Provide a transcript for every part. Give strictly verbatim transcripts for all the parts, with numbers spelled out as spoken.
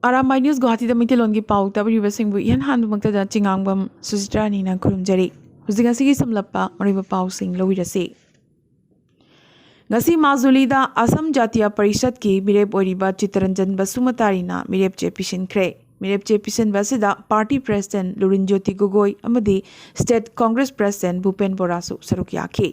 Arambai news ꯒꯨꯋꯥꯍꯥꯇꯤꯗ ꯃꯩꯇꯩꯂꯣꯟꯒꯤ ꯄꯥꯎ ꯇꯥꯕꯤꯔꯤꯕꯁꯤꯡꯕꯨ ꯏꯍꯥꯟ ꯍꯥꯟꯕꯃꯛꯇꯗ ꯆꯤꯉꯥꯡꯕꯝ ꯁꯨꯖꯤꯇ꯭ꯔꯥꯅꯤꯅ ꯈꯨꯔꯨꯝꯖꯔꯤ꯫ ꯍꯧꯖꯤꯛ ꯉꯁꯤꯒꯤ ꯁꯝꯂꯞꯄ ꯃꯔꯨꯑꯣꯏꯕ ꯄꯥꯎꯁꯤꯡ ꯂꯧꯕꯤꯔꯁꯤ꯫ ꯉꯁꯤ ꯃꯥꯖꯨꯂꯤꯗ ꯑꯁꯝ ꯖꯥꯇꯤꯌꯥ ꯄꯔꯤꯁꯠꯀꯤ ꯃꯤꯔꯦꯞ ꯑꯣꯏꯔꯤꯕ ꯆꯤꯠꯇꯔꯟꯖꯟ ꯕꯁꯨꯃꯇꯥꯔꯤꯅ ꯃꯤꯔꯦꯞ ꯆꯦ ꯄꯤꯁꯤꯟꯈ꯭ꯔꯦ꯫ ꯃꯤꯔꯦꯞ ꯆꯦ ꯄꯤꯁꯤꯟꯕ ꯑꯁꯤꯗ ꯄꯥꯔꯇꯤ ꯄ꯭ꯔꯦꯁꯤꯗꯦꯟꯠ ꯂꯨꯔꯤꯟ ꯖꯣꯇꯤ ꯒꯣꯒꯣꯏ ꯑꯃꯗꯤ ꯁ꯭ꯇꯦꯠ ꯀꯣꯡꯒ꯭ꯔꯦꯁ ꯄ꯭ꯔꯦꯁꯤꯗꯦꯟꯠ ꯚꯨꯄꯦꯟ ꯕꯣꯔꯥꯁꯨ ꯁꯔꯨꯛ ꯌꯥꯈꯤ꯫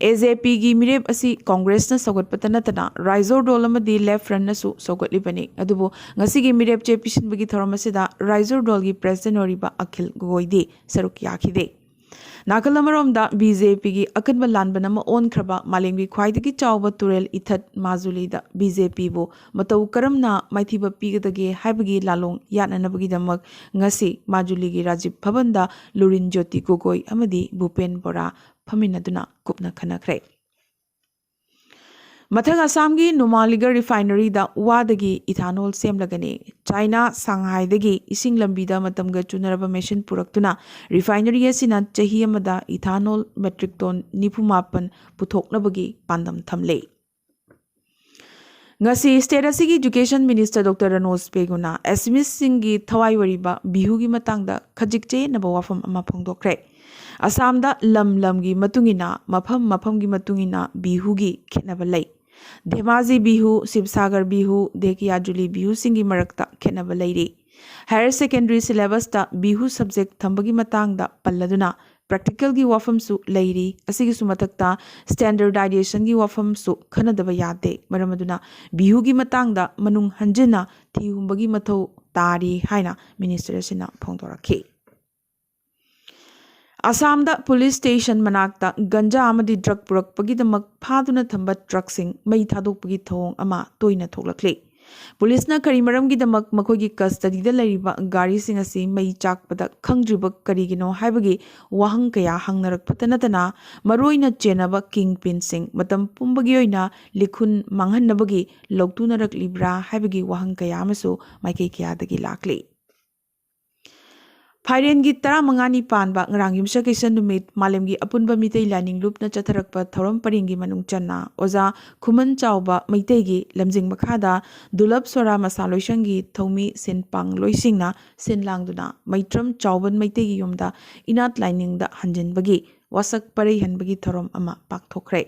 ꯑꯦ ꯖꯦ ꯄꯤꯒꯤ ꯃꯤꯔꯦꯞ ꯑꯁꯤ ꯀꯣꯡꯒ꯭ꯔꯦꯁꯅ ꯁꯧꯒꯠꯄꯇ ꯅꯠꯇꯅ ꯔꯥꯏꯖꯣꯔꯗꯣꯜ ꯑꯃꯗꯤ ꯂꯦꯐ ꯐ꯭ꯔꯟꯠꯅꯁꯨ ꯁꯧꯒꯠꯂꯤꯕꯅꯤ꯫ ꯑꯗꯨꯕꯨ ꯉꯁꯤꯒꯤ ꯃꯤꯔꯦꯞ ꯆꯦ ꯄꯤꯁꯤꯟꯕꯒꯤ ꯊꯧꯔꯝ ꯑꯁꯤꯗ ꯔꯥꯏꯖꯣꯔꯗꯣꯜꯒꯤ ꯄ꯭ꯔꯦꯁꯤꯗꯦꯟꯠ ꯑꯣꯏꯔꯤꯕ ꯑꯈꯤꯜ ꯒꯣꯒꯣꯏꯗꯤ ꯁꯔꯨꯛ ꯌꯥꯈꯤꯗꯦ꯫ ꯅꯥꯀꯜ ꯑꯃꯔꯣꯝꯗ ꯕꯤ ꯖꯦ ꯄꯤꯒꯤ ꯑꯀꯟꯕ ꯂꯥꯟꯕꯟ ꯑꯃ ꯑꯣꯟꯈ꯭ꯔꯕ ꯃꯥꯂꯦꯝꯒꯤ ꯈ꯭ꯋꯥꯏꯗꯒꯤ ꯆꯥꯎꯕ ꯇꯨꯔꯦꯜ ꯏꯊꯠ ꯃꯥꯖꯨꯂꯤꯗ ꯕꯤ ꯖꯦ ꯄꯤꯕꯨ ꯃꯇꯧ ꯀꯔꯝꯅ ꯃꯥꯏꯊꯤꯕ ꯄꯤꯒꯗꯒꯦ ꯍꯥꯏꯕꯒꯤ ꯂꯥꯂꯣꯡ ꯌꯥꯠꯅꯅꯕꯒꯤꯗꯃꯛ ꯉꯁꯤ ꯃꯥꯖꯨꯂꯤꯒꯤ ꯔꯥꯖꯤꯕ ꯚꯕꯟꯗ ꯂꯨꯔꯤꯟ ꯖꯣꯇꯤ ꯒꯣꯒꯣꯏ ꯑꯃꯗꯤ ꯚꯨꯄꯦꯟ ꯕꯣꯔꯥ ꯐꯝꯃꯤꯟꯅꯗꯨꯅ ꯀꯨꯞꯅ ꯈꯟꯅꯈ꯭ꯔꯦ꯫ ꯃꯊꯪ ꯑꯁꯥꯝꯒꯤ ꯅꯨꯃꯥꯂꯤꯒꯔ ꯔꯤꯐꯥꯏꯅꯔꯤꯗ ꯋꯥꯗꯒꯤ ꯏꯊꯥꯅꯣꯜ ꯁꯦꯝꯂꯒꯅꯤ꯫ ꯆꯥꯏꯅꯥ ꯁꯥꯡꯍꯥꯏꯗꯒꯤ ꯏꯁꯤꯡ ꯂꯝꯕꯤꯗ ꯃꯇꯝꯒ ꯆꯨꯅꯔꯕ ꯃꯦꯁꯤꯟ ꯄꯨꯔꯛꯇꯨꯅ ꯔꯤꯐꯥꯏꯅꯔꯤ ꯑꯁꯤꯅ ꯆꯍꯤ ꯑꯃꯗ ꯏꯊꯥꯅꯣꯜ ꯃꯦꯇ꯭ꯔꯤꯛ ꯇꯣꯟ ꯅꯤꯐꯨ ꯃꯥꯄꯟ ꯄꯨꯊꯣꯛꯅꯕꯒꯤ ꯄꯥꯟꯗꯝ ꯊꯝꯂꯦ꯫ ꯉꯁꯤ ꯁ꯭ꯇꯦꯠ ꯑꯁꯤꯒꯤ ꯏꯗꯨꯀꯦꯁꯟ ꯃꯤꯅꯤꯁꯇꯔ ꯗꯣꯛꯇꯔ ꯔꯅꯣꯖ ꯄꯦꯒꯨꯅ ꯑꯦꯁꯃꯤꯁꯁꯤꯡꯒꯤ ꯊꯋꯥꯏ ꯑꯣꯏꯔꯤꯕ ꯕꯤꯍꯨꯒꯤ ꯃꯇꯥꯡꯗ ꯈꯖꯤꯛ ꯆꯌꯦꯠꯅꯕ ꯋꯥꯐꯝ ꯑꯃ ꯐꯣꯡꯗꯣꯛꯈ꯭ꯔꯦ꯫ ꯑꯁꯥꯝꯗ ꯂꯝ ꯂꯝꯒꯤ ꯃꯇꯨꯡ ꯏꯟꯅ, ꯃꯐꯝ ꯃꯐꯝꯒꯤ ꯃꯇꯨꯡ ꯏꯟꯅ ꯕꯤꯍꯨꯒꯤ ꯈꯦꯠꯅꯕ ꯂꯩ꯫ ꯙꯦꯃꯥꯖꯤ ꯕꯤꯍꯨ, ꯁꯤꯕꯁꯥꯒꯔ ꯕꯤꯍꯨ, ꯙꯦꯀꯤꯌꯥꯖꯨꯂꯤ ꯕꯤꯍꯨꯁꯤꯡꯒꯤ ꯃꯔꯛꯇ ꯈꯦꯠꯅꯕ ꯂꯩꯔꯤ꯫ ꯍꯥꯌꯔ ꯁꯦꯀꯦꯟꯗꯔꯤ ꯁꯤꯂꯦꯕꯁꯇ ꯕꯤꯍꯨ ꯁꯕꯖꯦꯛ ꯊꯝꯕꯒꯤ ꯃꯇꯥꯡꯗ ꯄꯜꯂꯗꯨꯅ ꯄ꯭ꯔꯦꯛꯇꯤꯀꯦꯜꯒꯤ ꯋꯥꯐꯝꯁꯨ ꯂꯩꯔꯤ꯫ ꯑꯁꯤꯒꯤꯁꯨ ꯃꯊꯛꯇ ꯁ꯭ꯇꯦꯟꯗꯔꯗꯥꯏꯖꯦꯁꯟꯒꯤ ꯋꯥꯐꯝꯁꯨ ꯈꯟꯅꯗꯕ ꯌꯥꯗꯦ꯫ ꯃꯔꯝ ꯑꯗꯨꯅ ꯕꯤꯍꯨꯒꯤ ꯃꯇꯥꯡꯗ ꯃꯅꯨꯡ ꯍꯟꯖꯤꯟꯅ ꯊꯤꯍꯨꯝꯕꯒꯤ ꯃꯊꯧ ꯇꯥꯔꯤ ꯍꯥꯏꯅ ꯃꯤꯅꯤꯁꯇꯔ ꯑꯁꯤꯅ ꯐꯣꯡꯗꯣꯔꯛꯈꯤ꯫ ꯑꯁꯥꯝꯗ ꯄꯨꯂꯤꯁ ꯁ꯭ꯇꯦꯁꯟ ꯃꯅꯥꯛꯇ ꯒꯟꯖꯥ ꯑꯃꯗꯤ ꯗ꯭ꯔꯒ ꯄꯨꯔꯛꯄꯒꯤꯗꯃꯛ ꯐꯥꯗꯨꯅ ꯊꯝꯕ ꯇ꯭ꯔꯛꯁꯤꯡ ꯃꯩ ꯊꯥꯗꯣꯛꯄꯒꯤ ꯊꯧꯑꯣꯡ ꯑꯃ ꯇꯣꯏꯅ ꯊꯣꯛꯂꯛꯂꯤ꯫ ꯄꯨꯂꯤꯁꯅ ꯀꯔꯤ ꯃꯔꯝꯒꯤꯗꯃꯛ ꯃꯈꯣꯏꯒꯤ ꯀꯁꯇꯗꯤꯗ ꯂꯩꯔꯤꯕ ꯒꯥꯔꯤꯁꯤꯡ ꯑꯁꯤ ꯃꯩ ꯆꯥꯛꯄꯗ ꯈꯪꯗ꯭ꯔꯤꯕ ꯀꯔꯤꯒꯤꯅꯣ ꯍꯥꯏꯕꯒꯤ ꯋꯥꯍꯪ ꯀꯌꯥ ꯍꯪꯅꯔꯛꯄꯇ ꯅꯠꯇꯅ, ꯃꯔꯨꯑꯣꯏꯅ ꯆꯦꯟꯅꯕ ꯀꯤꯡ ꯄꯤꯟꯁꯤꯡ ꯃꯇꯝ ꯄꯨꯝꯕꯒꯤ ꯑꯣꯏꯅ ꯂꯤꯈꯨꯟ ꯃꯥꯡꯍꯟꯅꯕꯒꯤ ꯂꯧꯇꯨꯅꯔꯛꯂꯤꯕ꯭ꯔꯥ ꯍꯥꯏꯕꯒꯤ ꯋꯥꯍꯪ ꯀꯌꯥ ꯑꯃꯁꯨ ꯃꯥꯏꯀꯩ ꯀꯌꯥꯗꯒꯤ ꯂꯥꯛꯂꯤ꯫ ꯐꯥꯏꯔꯦꯟꯒꯤ ꯇꯔꯥꯃꯉꯥꯅꯤ ꯄꯥꯟꯕ ꯉꯔꯥꯡ ꯌꯨꯝꯁꯀꯩꯁ ꯅꯨꯃꯤꯠ ꯃꯥꯂꯦꯝꯒꯤ ꯑꯄꯨꯟꯕ ꯃꯤꯇꯩ ꯂꯥꯏꯅꯤꯡ ꯂꯨꯞꯅ ꯆꯠꯊꯔꯛꯄ ꯊꯧꯔꯝ ꯄꯔꯤꯡꯒꯤ ꯃꯅꯨꯡ ꯆꯟꯅ ꯑꯣꯖꯥ ꯈꯨꯃꯟ ꯆꯥꯎꯕ ꯃꯩꯇꯩꯒꯤ ꯂꯝꯖꯤꯡ ꯃꯈꯥꯗ ꯗꯨꯂꯞ ꯁꯣꯔꯥ ꯃꯁꯥ ꯂꯣꯏꯁꯪꯒꯤ ꯊꯧꯃꯤ ꯁꯤꯟ ꯄꯥꯡꯂꯣꯏꯁꯤꯡꯅ ꯁꯤꯟ ꯂꯥꯡꯗꯨꯅ ꯃꯩꯇ꯭ꯔꯝ ꯆꯥꯎꯕꯟ ꯃꯩꯇꯩꯒꯤ ꯌꯨꯝꯗ ꯏꯅꯥꯠ ꯂꯥꯏꯅꯤꯡꯗ ꯍꯟꯖꯤꯟꯕꯒꯤ ꯋꯥꯁꯛ ꯄꯔꯩ ꯍꯟꯕꯒꯤ ꯊꯧꯔꯝ ꯑꯃ ꯄꯥꯡꯊꯣꯛꯈ꯭ꯔꯦ꯫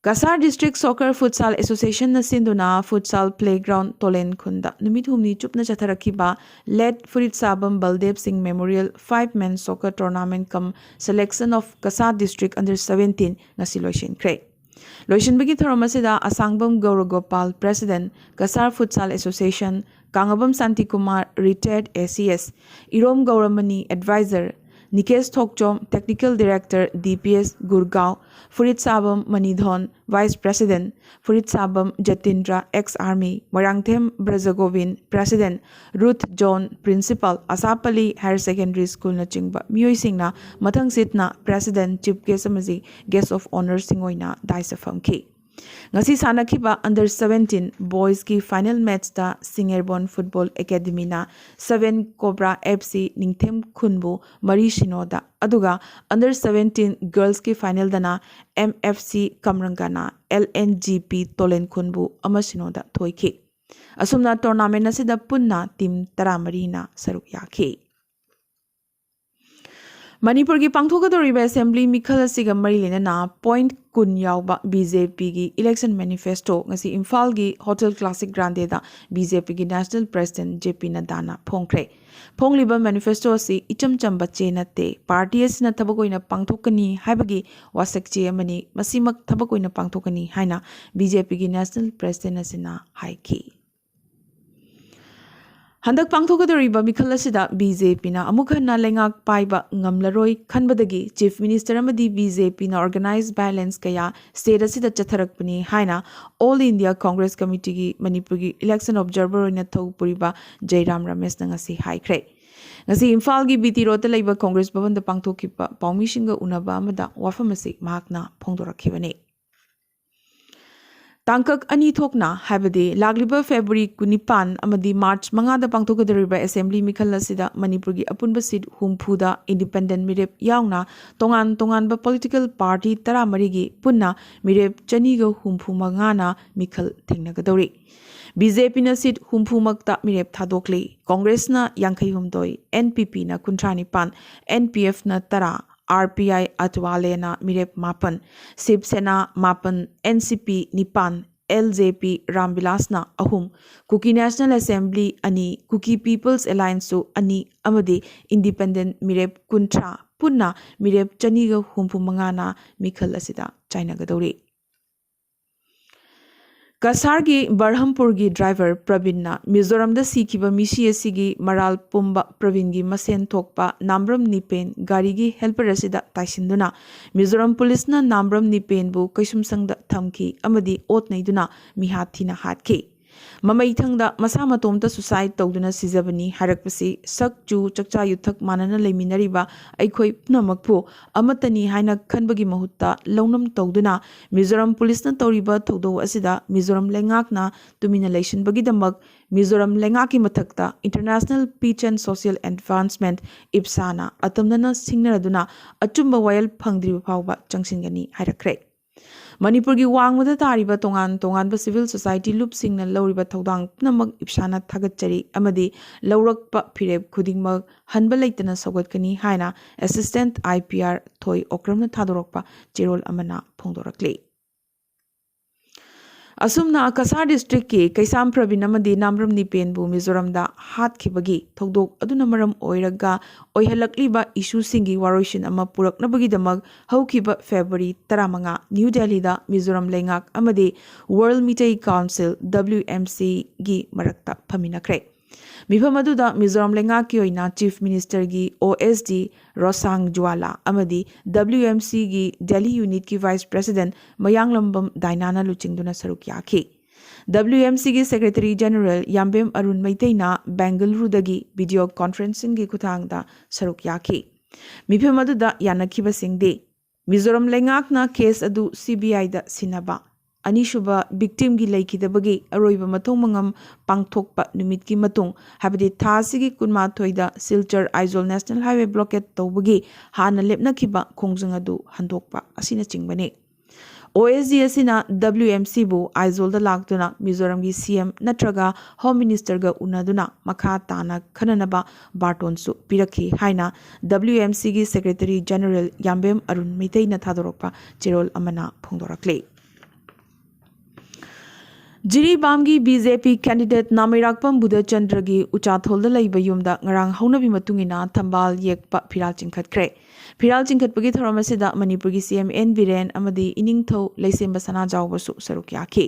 Cachar District Soccer Futsal Association ꯅ ꯁꯤꯟꯗꯨꯅ futsal playground ꯇꯣꯂꯦꯟ ꯈꯨꯟꯗ ꯅꯨꯃꯤꯠ ꯍꯨꯝꯅꯤ ꯆꯨꯞꯅ ꯆꯠꯊꯔꯛꯈꯤꯕ Late ꯐꯨꯔꯤꯠ ꯁꯥꯕꯝ ꯕꯜꯗꯦꯕ ꯁꯤꯡ Memorial Five Men Soccer Tournament cum Selection of Kasa District Under Seventeen ꯉꯁꯤ ꯂꯣꯏꯁꯤꯟꯈ꯭ꯔꯦ꯫ ꯂꯣꯏꯁꯤꯟꯕꯒꯤ ꯊꯧꯔꯝ ꯑꯁꯤꯗ ꯑꯁꯥꯡꯕꯝ ꯒꯧꯔꯒꯣꯄꯥꯜ, President, Cachar Futsal Association, ꯀꯥꯡꯉꯕꯝ Shantikumar, Retired A C S, Irom ꯒꯧꯔꯃꯅꯤ, Advisor, ꯅꯤꯀꯦꯁ Thokchom, Technical Director, D P S, Gurgaon, ꯐꯨꯔꯤꯠ ꯁꯥꯕꯝ ꯃꯅꯤꯙꯣꯟ, Vice President, ꯐꯨꯔꯤꯠ Sabam Jatindra, Ex Army, Moirangthem Brajagobin, President, Ruth John, Principal, Asapalli Higher Secondary School ꯅꯆꯤꯡꯕ ꯃꯤꯑꯣꯏꯁꯤꯡꯅ ꯃꯊꯪꯁꯤꯠꯅ President, Chief Guest ꯑꯃꯗꯤ Guest of Honour ꯁꯤꯡ ꯑꯣꯏꯅ dais ꯇ ꯐꯝꯈꯤ꯫ ꯉꯁꯤ ꯁꯥꯟꯅꯈꯤꯕ Under Seventeen Boys ꯀꯤ final match ꯇ ꯁꯤꯡꯑꯦꯔꯕꯣꯟ Football Academy ꯅ Seven Cobra F C ꯅꯤꯡꯊꯦꯝ ꯈꯨꯟꯕꯨ ꯃꯔꯤ ꯁꯤꯅꯣꯗ, ꯑꯗꯨꯒ Under Seventeen Girls ꯀꯤ final ꯗꯅ M F C ꯀꯝꯔꯪꯒꯅ L N G P ꯇꯣꯂꯦꯟ ꯈꯨꯟꯕꯨ ꯑꯃ ꯁꯤꯅꯣꯗ ꯊꯣꯏꯈꯤ꯫ ꯑꯁꯨꯝꯅ tournament ꯑꯁꯤꯗ ꯄꯨꯟꯅ team ꯇꯔꯥꯃꯔꯤꯅ ꯁꯔꯨꯛ ꯌꯥꯈꯤ꯫ ꯃꯅꯤꯄꯨꯔꯒꯤ ꯄꯥꯡꯊꯣꯛꯀꯗꯧꯔꯤꯕ assembly ꯃꯤꯈꯜ ꯑꯁꯤꯒ ꯃꯔꯤ ꯂꯩꯅꯅ point ꯀꯨꯟ ꯌꯥꯎꯕ B J P ꯒꯤ election manifesto ꯉꯁꯤ ꯏꯝꯐꯥꯜꯒꯤ Hotel Classic Grande ꯗ B J P ꯒꯤ National President J P ꯅꯗ꯭ꯗꯥꯅ ꯐꯣꯡꯈ꯭ꯔꯦ꯫ ꯐꯣꯡꯂꯤꯕ manifesto ꯑꯁꯤ ꯏꯆꯝ ꯆꯝꯕ ꯆꯦ ꯅꯠꯇꯦ꯫ Party ꯑꯁꯤꯅ ꯊꯕꯛ ꯑꯣꯏꯅ ꯄꯥꯡꯊꯣꯛꯀꯅꯤ ꯍꯥꯏꯕꯒꯤ ꯋꯥꯁꯛ ꯆꯦ ꯑꯃꯅꯤ꯫ ꯃꯁꯤꯃꯛ ꯊꯕꯛ ꯑꯣꯏꯅ ꯄꯥꯡꯊꯣꯛꯀꯅꯤ ꯍꯥꯏꯅ B J P ꯒꯤ National President ꯑꯁꯤꯅ ꯍꯥꯏꯈꯤ꯫ ꯍꯟꯗꯛ ꯄꯥꯡꯊꯣꯛꯀꯗꯧꯔꯤꯕ ꯃꯤꯈꯜ ꯑꯁꯤꯗ B J P ꯅ ꯑꯃꯨꯛ ꯍꯟꯅ ꯂꯩꯉꯥꯛ ꯄꯥꯏꯕ ꯉꯝꯂꯔꯣꯏ ꯈꯟꯕꯗꯒꯤ Chief Minister ꯑꯃꯗꯤ B J P ꯅ organized violence ꯀꯌꯥ state ꯑꯁꯤꯗ ꯆꯠꯊꯔꯛꯄꯅꯤ ꯍꯥꯏꯅ All India Congress Committee ꯒꯤ ꯃꯅꯤꯄꯨꯔꯒꯤ election observer ꯑꯣꯏꯅ ꯊꯧ ꯄꯨꯔꯤꯕ ꯖꯩꯔꯥꯝ ꯔꯃꯦꯁꯅ ꯉꯁꯤ ꯍꯥꯏꯈ꯭ꯔꯦ꯫ ꯉꯁꯤ ꯏꯝꯐꯥꯜꯒꯤ B T Road ꯇ ꯂꯩꯕ Congress ꯚꯕꯟꯗ ꯄꯥꯡꯊꯣꯛꯈꯤꯕ ꯄꯥꯎꯃꯤꯁꯤꯡꯒ ꯎꯅꯕ ꯑꯃꯗ ꯋꯥꯐꯝ ꯑꯁꯤ ꯃꯍꯥꯛꯅ ꯐꯣꯡꯗꯣꯔꯛꯈꯤꯕꯅꯤ꯫ ꯇꯥꯡꯀꯛ ꯑꯅꯤ ꯊꯣꯛꯅ, ꯍꯥꯏꯕꯗꯤ ꯂꯥꯛꯂꯤꯕ ꯐꯦꯕ꯭ꯔꯨꯋꯥꯔꯤ ꯀꯨꯟꯅꯤꯄꯥꯟ ꯑꯃꯗꯤ ꯃꯥꯔꯆ ꯃꯉꯥꯗ ꯄꯥꯡꯊꯣꯛꯀꯗꯧꯔꯤꯕ ꯑꯦꯁꯦꯝꯕ꯭ꯂꯤ ꯃꯤꯈꯜ ꯑꯁꯤꯗ ꯃꯅꯤꯄꯨꯔꯒꯤ ꯑꯄꯨꯟꯕ ꯁꯤꯠ ꯍꯨꯝꯐꯨꯗ ꯏꯟꯗꯤꯄꯦꯟꯗꯦꯟ ꯃꯤꯔꯦꯞ ꯌꯥꯎꯅ ꯇꯣꯉꯥꯟ ꯇꯣꯉꯥꯟꯕ ꯄꯣꯂꯤꯇꯤꯀꯦꯜ ꯄꯥꯔꯇꯤ ꯇꯔꯥꯃꯔꯤꯒꯤ ꯄꯨꯟꯅ ꯃꯤꯔꯦꯞ ꯆꯅꯤꯒ ꯍꯨꯝꯐꯨ ꯃꯉꯥꯅ ꯃꯤꯈꯜ ꯊꯦꯡꯅꯒꯗꯧꯔꯤ꯫ ꯕꯤ ꯖꯦ ꯄꯤꯅ ꯁꯤꯠ ꯍꯨꯝꯐꯨꯃꯛꯇ ꯃꯤꯔꯦꯞ ꯊꯥꯗꯣꯛꯂꯤ꯫ ꯀꯣꯡꯒ꯭ꯔꯦꯁꯅ ꯌꯥꯡꯈꯩ ꯍꯨꯝꯗꯣꯏ, ꯑꯦꯟ ꯄꯤ ꯄꯤꯅ ꯀꯨꯟꯊ꯭ꯔꯥ ꯅꯤꯄꯥꯟ, ꯑꯦꯟ ꯄꯤ ꯑꯦꯐꯅ ꯇꯔꯥ, ꯑꯥꯔ ꯄꯤ ꯑꯥꯏ ꯑꯇ꯭ꯋꯥꯂꯦꯅ ꯃꯤꯔꯦꯞ ꯃꯥꯄꯟ, ꯁꯤꯕ ꯁꯦꯅꯥ ꯃꯥꯄꯟ, ꯑꯦꯟ ꯁꯤ ꯄꯤ ꯅꯤꯄꯥꯟ, ꯑꯦꯜ ꯖꯦ ꯄꯤ ꯔꯥꯝꯕꯤꯂꯥꯁꯅ ꯑꯍꯨꯝ, ꯀꯨꯀꯤ ꯅꯦꯁꯅꯦꯜ ꯑꯦꯁꯦꯝꯕ꯭ꯂꯤ ꯑꯅꯤ, ꯀꯨꯀꯤ ꯄꯤꯄꯜꯁ ꯑꯦꯂꯥꯌꯟꯁꯁꯨ ꯑꯅꯤ ꯑꯃꯗꯤ ꯏꯟꯗꯤꯄꯦꯟꯗꯦꯟ ꯃꯤꯔꯦꯞ ꯀꯨꯟꯊ꯭ꯔꯥ, ꯄꯨꯟꯅ ꯃꯤꯔꯦꯞ ꯆꯅꯤꯒ ꯍꯨꯝꯐꯨ ꯃꯉꯥꯅ ꯃꯤꯈꯜ ꯑꯁꯤꯗ ꯆꯥꯏꯅꯒꯗꯧꯔꯤ꯫ ꯀꯁꯥꯔꯒꯤ ꯕꯔꯍꯝꯄꯨꯔꯒꯤ ꯗ꯭ꯔꯥꯏꯚꯔ ꯄ꯭ꯔꯕꯤꯟꯅ ꯃꯤꯖꯣꯔꯥꯝꯗ ꯁꯤꯈꯤꯕ ꯃꯤꯁꯤ ꯑꯁꯤꯒꯤ ꯃꯔꯥꯜ ꯄꯨꯝꯕ ꯄ꯭ꯔꯕꯤꯟꯒꯤ ꯃꯁꯦꯟ ꯊꯣꯛꯄ ꯅꯥꯝꯕ꯭ꯔꯝ ꯅꯤꯄꯦꯟ ꯒꯥꯔꯤꯒꯤ ꯍꯦꯜꯄꯔ ꯑꯁꯤꯗ ꯇꯥꯏꯁꯤꯟꯗꯨꯅ ꯃꯤꯖꯣꯔꯥꯝ ꯄꯨꯂꯤꯁꯅ ꯅꯥꯝꯕ꯭ꯔꯝ ꯅꯤꯄꯦꯟꯕꯨ ꯀꯩꯁꯨꯝꯁꯪꯗ ꯊꯝꯈꯤ ꯑꯃꯗꯤ ꯑꯣꯠ ꯅꯩꯗꯨꯅ ꯃꯤꯍꯥꯠ ꯊꯤꯅ ꯍꯥꯠꯈꯤ꯫ ꯃꯃꯩꯊꯪꯗ ꯃꯁꯥ ꯃꯇꯣꯝꯇ ꯁꯨꯁꯥꯏꯗ ꯇꯧꯗꯨꯅ ꯁꯤꯖꯕꯅꯤ ꯍꯥꯏꯔꯛꯄꯁꯤ ꯁꯛ ꯆꯨ ꯆꯥꯛꯆꯥ ꯌꯨꯊꯛ ꯃꯥꯟꯅꯅ ꯂꯩꯃꯤꯟꯅꯔꯤꯕ ꯑꯩꯈꯣꯏ ꯄꯨꯝꯅꯃꯛꯄꯨ ꯑꯃꯠꯇꯅꯤ ꯍꯥꯏꯅ ꯈꯟꯕꯒꯤ ꯃꯍꯨꯠꯇ ꯂꯧꯅꯝ ꯇꯧꯗꯨꯅ ꯃꯤꯖꯣꯔꯥꯝ ꯄꯨꯂꯤꯁꯅ ꯇꯧꯔꯤꯕ ꯊꯧꯗꯧ ꯑꯁꯤꯗ ꯃꯤꯖꯣꯔꯥꯝ ꯂꯩꯉꯥꯛꯅ ꯇꯨꯃꯤꯟꯅ ꯂꯩꯁꯤꯟꯕꯒꯤꯗꯃꯛ ꯃꯤꯖꯣꯔꯥꯝ ꯂꯩꯉꯥꯛꯀꯤ ꯃꯊꯛꯇ International Peace and Social Advancement, ꯏꯞꯁꯥꯅ ꯑꯇꯝꯅꯅ ꯁꯤꯡꯅꯔꯗꯨꯅ ꯑꯆꯨꯝꯕ ꯋꯥꯌꯦꯜ ꯐꯪꯗ꯭ꯔꯤꯕ ꯐꯥꯎꯕ ꯆꯪꯁꯤꯟꯒꯅꯤ ꯍꯥꯏꯔꯛꯈ꯭ꯔꯦ꯫ ꯃꯅꯤꯄꯨꯔꯒꯤ ꯋꯥꯡꯃꯗ ꯇꯥꯔꯤꯕ ꯇꯣꯉꯥꯟ ꯇꯣꯉꯥꯟꯕ ꯁꯤꯚꯤꯜ ꯁꯣꯁꯥꯏꯇꯤ ꯂꯨꯞꯁꯤꯡꯅ ꯂꯧꯔꯤꯕ ꯊꯧꯗꯥꯡ ꯄꯨꯝꯅꯃꯛ ꯏꯞꯁꯥꯅ ꯊꯥꯒꯠꯆꯔꯤ ꯑꯃꯗꯤ ꯂꯧꯔꯛꯄ ꯐꯤꯔꯦꯞ ꯈꯨꯗꯤꯡꯃꯛ ꯍꯟꯕ ꯂꯩꯇꯅ ꯁꯧꯒꯠꯀꯅꯤ ꯍꯥꯏꯅ ꯑꯦꯁꯤꯁꯇꯦꯟꯠ ꯑꯥꯏ ꯄꯤ ꯑꯥꯔ ꯊꯣꯏ ꯑꯣꯀ꯭ꯔꯝꯅ ꯊꯥꯗꯣꯔꯛꯄ ꯆꯦꯔꯣꯜ ꯑꯃꯅ ꯐꯣꯡꯗꯣꯔꯛꯂꯤ꯫ ꯑꯁꯨꯝꯅ ꯀꯁꯥꯔ ꯗꯤꯁꯇ꯭ꯔꯤꯛꯀꯤ ꯀꯩꯁꯥꯝ ꯄ꯭ꯔꯕꯤꯟ ꯑꯃꯗꯤ ꯅꯥꯝꯕ꯭ꯔꯝ ꯅꯤꯄꯦꯟꯕꯨ ꯃꯤꯖꯣꯔꯥꯝꯗ ꯍꯥꯠꯈꯤꯕꯒꯤ ꯊꯧꯗꯣꯛ ꯑꯗꯨꯅ ꯃꯔꯝ ꯑꯣꯏꯔꯒ ꯑꯣꯏꯍꯜꯂꯛꯂꯤꯕ ꯏꯁꯨꯁꯤꯡꯒꯤ ꯋꯥꯔꯣꯏꯁꯤꯟ ꯑꯃ ꯄꯨꯔꯛꯅꯕꯒꯤꯗꯃꯛ ꯍꯧꯈꯤꯕ ꯐꯦꯕ꯭ꯔꯨꯋꯥꯔꯤ ꯇꯔꯥꯃꯉꯥ ꯅ꯭ꯌꯨ ꯗꯦꯜꯂꯤꯗ ꯃꯤꯖꯣꯔꯥꯝ ꯂꯩꯉꯥꯛ ꯑꯃꯗꯤ ꯋꯥꯔꯜ ꯃꯤꯇꯩ ꯀꯥꯎꯟꯁꯤꯜ, ꯗꯕ꯭ꯂꯤꯌꯨ ꯑꯦꯝ ꯁꯤꯒꯤ ꯃꯔꯛꯇ ꯐꯝꯃꯤꯟꯅꯈ꯭ꯔꯦ꯫ ꯃꯤꯐꯝ ꯑꯗꯨꯗ ꯃꯤꯖꯣꯔꯥꯝ ꯂꯩꯉꯥꯛꯀꯤ ꯑꯣꯏꯅ ꯆꯤꯐ ꯃꯤꯅꯤꯁꯇꯔꯒꯤ ꯑꯣ ꯑꯦꯁ ꯗꯤ ꯔꯣꯁꯥꯡ ꯖꯨꯋꯥꯂꯥ ꯑꯃꯗꯤ ꯗꯕ꯭ꯂꯤꯌꯨ ꯑꯦꯝ ꯁꯤꯒꯤ ꯗꯦꯜꯂꯤ ꯌꯨꯅꯤꯠꯀꯤ ꯚꯥꯏꯁ ꯄ꯭ꯔꯦꯁꯤꯗꯦꯟꯠ ꯃꯌꯥꯡꯂꯝꯕꯝ ꯗꯥꯏꯅꯥꯅ ꯂꯨꯆꯤꯡꯗꯨꯅ ꯁꯔꯨꯛ ꯌꯥꯈꯤ꯫ ꯗꯕ꯭ꯂꯤꯌꯨ ꯑꯦꯝ ꯁꯤꯒꯤ ꯁꯦꯀ꯭ꯔꯦꯇꯔꯤ ꯖꯦꯅꯔꯦꯜ ꯌꯥꯝꯕꯦꯝ ꯑꯔꯨꯟ ꯃꯩꯇꯩꯅ ꯕꯦꯡꯒꯂꯨꯔꯨꯗꯒꯤ ꯚꯤꯗꯤꯑꯣ ꯀꯣꯟꯐ꯭ꯔꯦꯟꯁꯤꯡꯒꯤ ꯈꯨꯠꯊꯥꯡꯗ ꯁꯔꯨꯛ ꯌꯥꯈꯤ꯫ ꯃꯤꯐꯝ ꯑꯗꯨꯗ ꯌꯥꯅꯈꯤꯕꯁꯤꯡꯗꯤ: ꯃꯤꯖꯣꯔꯥꯝ ꯂꯩꯉꯥꯛꯅ ꯀꯦꯁ ꯑꯗꯨ ꯁꯤ ꯕꯤ ꯑꯥꯏꯗ ꯁꯤꯟꯅꯕ, ꯑꯅꯤꯁꯨꯕ ꯕꯤꯛꯇꯤꯝꯒꯤ ꯂꯩꯈꯤꯗꯕꯒꯤ ꯑꯔꯣꯏꯕ ꯃꯊꯧ ꯃꯉꯝ ꯄꯥꯡꯊꯣꯛꯄ ꯅꯨꯃꯤꯠꯀꯤ ꯃꯇꯨꯡ, ꯍꯥꯏꯕꯗꯤ ꯊꯥ ꯑꯁꯤꯒꯤ ꯀꯨꯟꯃꯥꯊꯣꯏꯗ Silchar Aizawl national highway blockade ꯇꯧꯕꯒꯤ ꯍꯥꯟꯅ ꯂꯦꯞꯅꯈꯤꯕ ꯈꯣꯡꯖꯪ ꯑꯗꯨ ꯍꯟꯗꯣꯛꯄ ꯑꯁꯤꯅꯆꯤꯡꯕꯅꯤ꯫ ꯑꯣ ꯑꯦꯁ ꯖꯤ ꯑꯁꯤꯅ ꯗꯕ꯭ꯂꯤꯎ ꯑꯦꯝ ꯁꯤꯕꯨ ꯑꯥꯏꯖꯣꯜꯗ ꯂꯥꯛꯇꯨꯅ ꯃꯤꯖꯣꯔꯥꯝꯒꯤ ꯁꯤ ꯑꯦꯝ ꯅꯠꯇ꯭ꯔꯒ ꯍꯣꯝ ꯃꯤꯅꯤꯁꯇꯔꯒ ꯎꯅꯗꯨꯅ ꯃꯈꯥ ꯇꯥꯅ ꯈꯟꯅꯅꯕ ꯕꯥꯔꯇꯣꯟꯁꯨ ꯄꯤꯔꯛꯈꯤ ꯍꯥꯏꯅ ꯗꯕ꯭ꯂꯤꯎ ꯑꯦꯝ ꯁꯤꯒꯤ ꯁꯦꯀ꯭ꯔꯦꯇꯔꯤ ꯖꯦꯅꯔꯦꯜ ꯌꯥꯝꯕꯦꯝ ꯑꯔꯨꯟ ꯃꯩꯇꯩꯅ ꯊꯥꯗꯣꯔꯛꯄ ꯆꯦꯔꯣꯜ ꯑꯃꯅ ꯐꯣꯡꯗꯣꯔꯛꯂꯤ꯫ ꯖꯤꯔꯤꯕꯥꯝꯒꯤ ꯕꯤ ꯖꯦ ꯄꯤ ꯀꯦꯟꯗꯤꯗꯦꯠ ꯅꯥꯃꯩꯔꯥꯛꯄꯝ ꯕꯨꯙꯆꯟꯗ꯭ꯔꯒꯤ ꯎꯆꯥꯊꯣꯜꯗ ꯂꯩꯕ ꯌꯨꯝꯗ ꯉꯔꯥꯡ ꯍꯧꯅꯕꯤ ꯃꯇꯨꯡ ꯏꯟꯅ ꯊꯝꯕꯥꯜ ꯌꯦꯛꯄ ꯐꯤꯔꯥꯜ ꯆꯤꯡꯈꯠꯈ꯭ꯔꯦ꯫ ꯐꯤꯔꯥꯜ ꯆꯤꯡꯈꯠꯄꯒꯤ ꯊꯧꯔꯝ ꯑꯁꯤꯗ ꯃꯅꯤꯄꯨꯔꯒꯤ ꯁꯤ ꯑꯦꯝ ꯑꯦꯟ ꯕꯤꯔꯦꯟ ꯑꯃꯗꯤ ꯏꯅꯤꯡꯊꯧ ꯂꯩꯁꯦꯝꯕ ꯁꯅꯥꯖꯥꯎꯕꯁꯨ ꯁꯔꯨꯛ ꯌꯥꯈꯤ꯫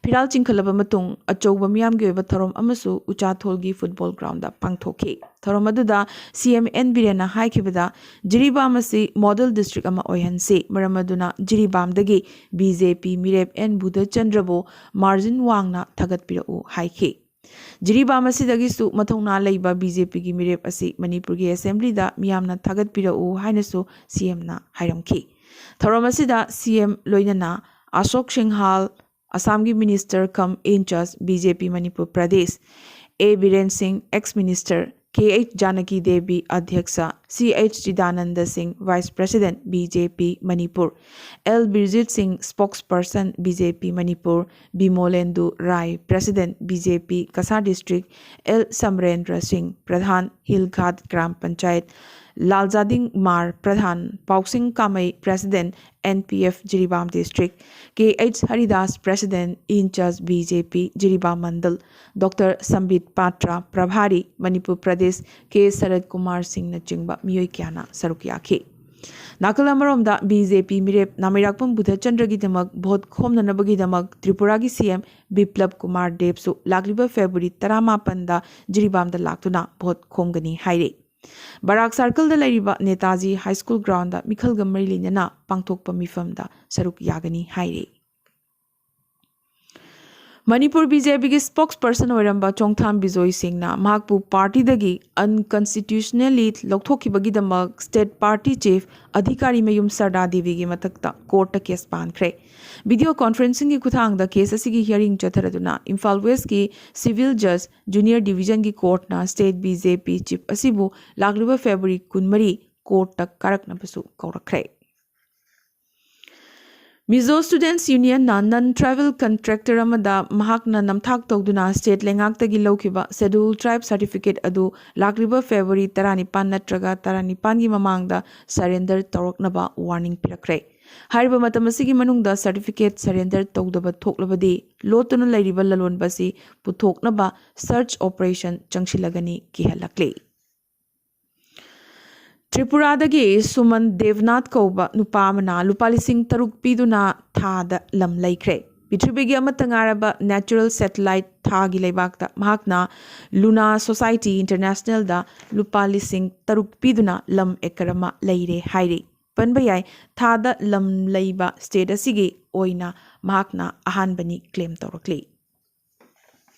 ꯐꯤꯔꯥꯜ ꯆꯤꯡꯈꯠꯂꯕ ꯃꯇꯨꯡ ꯑꯆꯧꯕ ꯃꯤꯌꯥꯝꯒꯤ ꯑꯣꯏꯕ ꯊꯧꯔꯝ ꯑꯃꯁꯨ ꯎꯆꯥꯊꯣꯜꯒꯤ ꯐꯨꯠꯕꯣꯜ ꯒ꯭ꯔꯥꯎꯟꯗ ꯄꯥꯡꯊꯣꯛꯈꯤ꯫ ꯊꯧꯔꯝ ꯑꯗꯨꯗ ꯁꯤ ꯑꯦꯝ ꯑꯦꯟ ꯕꯤꯔꯦꯟꯅ ꯍꯥꯏꯈꯤꯕꯗ, ꯖꯤꯔꯤꯕꯥꯝ ꯑꯁꯤ ꯃꯣꯗꯦꯜ ꯗꯤꯁꯇ꯭ꯔꯤꯛ ꯑꯃ ꯑꯣꯏꯍꯟꯁꯤ, ꯃꯔꯝ ꯑꯗꯨꯅ ꯖꯤꯔꯤꯕꯥꯝꯗꯒꯤ ꯕꯤ ꯖꯦ ꯄꯤ ꯃꯤꯔꯦꯞ ꯑꯦꯟ ꯕꯨꯙꯆꯟꯗ꯭ꯔꯕꯨ ꯃꯥꯔꯖꯤꯟ ꯋꯥꯡꯅ ꯊꯥꯒꯠꯄꯤꯔꯛꯎ ꯍꯥꯏꯈꯤ꯫ ꯖꯤꯔꯤꯕꯥꯝ ꯑꯁꯤꯗꯒꯤꯁꯨ ꯃꯊꯧꯅꯥ ꯂꯩꯕ ꯕꯤ ꯖꯦ ꯄꯤꯒꯤ ꯃꯤꯔꯦꯞ ꯑꯁꯤ ꯃꯅꯤꯄꯨꯔꯒꯤ ꯑꯦꯁꯦꯝꯕ꯭ꯂꯤꯗ ꯃꯤꯌꯥꯝꯅ ꯊꯥꯒꯠꯄꯤꯔꯛꯎ ꯍꯥꯏꯅꯁꯨ ꯁꯤ ꯑꯦꯝꯅ ꯍꯥꯏꯔꯝꯈꯤ꯫ ꯊꯧꯔꯝ ꯑꯁꯤꯗ ꯁꯤ ꯑꯦꯝ ꯂꯣꯏꯅꯅ ꯑꯁꯣꯛ ꯁꯤꯡꯍꯥꯜ, ꯑꯁꯥꯝꯒꯤ minister cum incharge B J P Manipur Pradesh, A Biren Singh, ex minister, K H Janaki Devi, ꯑꯙ꯭ꯌꯛꯁ, C H Chidananda Singh, vice president, B J P Manipur, L Birjit Singh, spokesperson, B J P Manipur, Bimolendu Rai, president, B J P Kasar district, L Samarendra Singh, pradhan, Hil Ghat Gram Panchayat, Laljading Mar, pradhan, Paosing Kamei, president, N P F Jiribam district, K H Haridas, president in-charge, B J ꯄꯤ Jiribam ꯃꯟꯗꯜ, doctor ꯁꯝꯕꯤꯠ ꯄꯥꯇ꯭ꯔ, ꯄ꯭ꯔꯚꯥꯔꯤ, ꯃꯅꯤꯄꯨꯔ ꯄ꯭ꯔꯗꯦꯁ, ꯀꯦ ꯁꯔꯠ ꯀꯨꯃꯥꯔ ꯁꯤꯡꯅꯆꯤꯡꯕ ꯃꯤꯑꯣꯏ ꯀꯌꯥꯅ ꯁꯔꯨꯛ ꯌꯥꯈꯤ꯫ ꯅꯥꯀꯜ ꯑꯃꯔꯣꯝꯗ, B J ꯄꯤ ꯃꯤꯔꯦꯞ ꯅꯥꯃꯩꯔꯥꯛꯄꯝ ꯕꯨꯙꯆꯟꯗ꯭ꯔꯒꯤꯗꯃꯛ vote ꯈꯣꯝꯅꯅꯕꯒꯤꯗꯃꯛ ꯇ꯭ꯔꯤꯄꯨꯔꯥꯒꯤ ꯁꯤ M ꯕꯤꯄ꯭ꯂꯕ Kumar ꯗꯦꯕꯁꯨ ꯂꯥꯛꯂꯤꯕ ꯐꯦꯕ꯭ꯔꯨꯋꯥꯔꯤ ꯇꯔꯥꯃꯥꯄꯟꯗ ꯖꯤꯔꯤꯕꯥꯝꯗ ꯂꯥꯛꯇꯨꯅ ꯚꯣꯠ ꯈꯣꯝꯒꯅꯤ ꯍꯥꯏꯔꯤ꯫ ꯕꯔꯥꯛ ꯁꯥꯔꯀꯜꯗ ꯂꯩꯔꯤꯕ ꯅꯦꯇꯥꯖꯤ ꯍꯥꯏ ꯁ꯭ꯀꯨꯜ ꯒ꯭ꯔꯥꯎꯟꯗ ꯃꯤꯈꯜꯒ ꯃꯔꯤ ꯂꯩꯅꯅ ꯄꯥꯡꯊꯣꯛꯄ ꯃꯤꯐꯝꯗ ꯁꯔꯨꯛ ꯌꯥꯒꯅꯤ ꯍꯥꯏꯔꯤ꯫ ꯃꯅꯤꯄꯨꯔ ꯕꯤ ꯖꯦ ꯄꯤꯒꯤ ꯁ꯭ꯄꯣꯛꯁ ꯄꯔꯁꯟ ꯑꯣꯏꯔꯝꯕ ꯆꯣꯡꯊꯥꯝ ꯕꯤꯖꯣꯏ ꯁꯤꯡꯅ ꯃꯍꯥꯛꯄꯨ ꯄꯥꯔꯇꯤꯗꯒꯤ ꯑꯟꯀꯟꯁꯇꯤꯇ꯭ꯌꯨꯁꯅꯦꯜꯂꯤ ꯂꯧꯊꯣꯛꯈꯤꯕꯒꯤꯗꯃꯛ ꯁ꯭ꯇꯦꯠ ꯄꯥꯔꯇꯤ ꯆꯤꯐ ꯑꯙꯤꯀꯥꯔꯤ ꯃꯌꯨꯝ ꯁꯔꯗꯥ ꯗꯦꯕꯤꯒꯤ ꯃꯊꯛꯇ ꯀꯣꯔꯠꯇ ꯀꯦꯁ ꯄꯥꯟꯈ꯭ꯔꯦ꯫ ꯚꯤꯗꯤꯑꯣ ꯀꯣꯟꯐꯔꯦꯟꯁꯤꯡꯒꯤ ꯈꯨꯠꯊꯥꯡꯗ ꯀꯦꯁ ꯑꯁꯤꯒꯤ ꯍꯤꯌꯥꯔꯤꯡ ꯆꯠꯊꯔꯗꯨꯅ ꯏꯝꯐꯥꯜ ꯋꯦꯁ꯭ꯠꯀꯤ ꯁꯤꯚꯤꯜ ꯖꯖ ꯖꯨꯅꯤꯌꯔ ꯗꯤꯚꯤꯖꯟꯒꯤ ꯀꯣꯔꯠꯅ state B J P chief ꯑꯁꯤꯕꯨ ꯂꯥꯛꯂꯤꯕ ꯐꯦꯕ꯭ꯔꯨꯋꯥꯔꯤ ꯀꯨꯟꯃꯔꯤ ꯀꯣꯔꯠꯇ ꯀꯥꯔꯛꯅꯕꯁꯨ ꯀꯧꯔꯛꯈ꯭ꯔꯦ꯫ ꯃꯤꯖꯣ ꯁ꯭ꯇꯨꯗꯦꯟꯠꯁ ꯌꯨꯅꯤꯌꯟꯅ ꯅꯟ ꯇ꯭ꯔꯥꯏꯕꯦꯜ ꯀꯟꯇ꯭ꯔꯦꯛꯇꯔ ꯑꯃꯗ ꯃꯍꯥꯛꯅ ꯅꯝꯊꯥꯛ ꯇꯧꯗꯨꯅ ꯁ꯭ꯇꯦꯠ ꯂꯩꯉꯥꯛꯇꯒꯤ ꯂꯧꯈꯤꯕ ꯁꯦꯗ꯭ꯌꯨꯜ ꯇ꯭ꯔꯥꯏꯕ ꯁꯥꯔꯇꯤꯐꯤꯀꯦꯠ ꯑꯗꯨ ꯂꯥꯛꯂꯤꯕ ꯐꯦꯕ꯭ꯔꯨꯋꯥꯔꯤ ꯇꯔꯥꯅꯤꯄꯥꯟ ꯅꯠꯇ꯭ꯔꯒ ꯇꯔꯥꯅꯤꯄꯥꯟꯒꯤ ꯃꯃꯥꯡꯗ ꯁꯔꯦꯟꯗꯔ ꯇꯧꯔꯛꯅꯕ ꯋꯥꯔꯅꯤꯡ ꯄꯤꯔꯛꯈ꯭ꯔꯦ꯫ ꯍꯥꯏꯔꯤꯕ ꯃꯇꯝ ꯑꯁꯤꯒꯤ ꯃꯅꯨꯡꯗ ꯁꯥꯔꯇꯤꯐꯤꯀꯦꯠ ꯁꯔꯦꯟꯗꯔ ꯇꯧꯗꯕ ꯊꯣꯛꯂꯕꯗꯤ ꯂꯣꯠꯇꯨꯅ ꯂꯩꯔꯤꯕ ꯂꯂꯣꯟꯕ ꯑꯁꯤ ꯄꯨꯊꯣꯛꯅꯕ ꯁꯔꯆ ꯑꯣꯄꯔꯦꯁꯟ ꯆꯪꯁꯤꯜꯂꯒꯅꯤ ꯀꯤꯍꯜꯂꯛꯂꯤ꯫ ꯇ꯭ꯔꯤꯄꯨꯔꯥꯗꯒꯤ ꯁꯨꯃꯟ ꯗꯦꯕꯅꯥꯊ ꯀꯧꯕ ꯅꯨꯄꯥ ꯑꯃꯅ ꯂꯨꯄꯥ ꯂꯤꯁꯤꯡ ꯇꯔꯨꯛ ꯄꯤꯗꯨꯅ ꯊꯥꯗ ꯂꯝ ꯂꯩꯈ꯭ꯔꯦ꯫ ꯄ꯭ꯔꯤꯊꯤꯕꯤꯒꯤ ꯑꯃꯠꯇ ꯉꯥꯏꯔꯕ ꯅꯦꯆꯔꯦꯜ ꯁꯦꯇꯦꯂꯥꯏꯠ ꯊꯥꯒꯤ ꯂꯩꯕꯥꯛꯇ ꯃꯍꯥꯛꯅ ꯂꯨꯅꯥ ꯁꯣꯁꯥꯏꯇꯤ ꯏꯟꯇꯔꯅꯦꯁꯅꯦꯜꯗ ꯂꯨꯄꯥ ꯂꯤꯁꯤꯡ ꯇꯔꯨꯛ ꯄꯤꯗꯨꯅ ꯂꯝ ꯑꯦꯀꯔ ꯑꯃ ꯂꯩꯔꯦ ꯍꯥꯏꯔꯤ꯫ ꯄꯟꯕ ꯌꯥꯏ, ꯊꯥꯗ ꯂꯝ ꯂꯩꯕ ꯁ꯭ꯇꯦꯠ ꯑꯁꯤꯒꯤ ꯑꯣꯏꯅ ꯃꯍꯥꯛꯅ ꯑꯍꯥꯟꯕꯅꯤ ꯀ꯭ꯂꯦꯝ ꯇꯧꯔꯛꯂꯤ꯫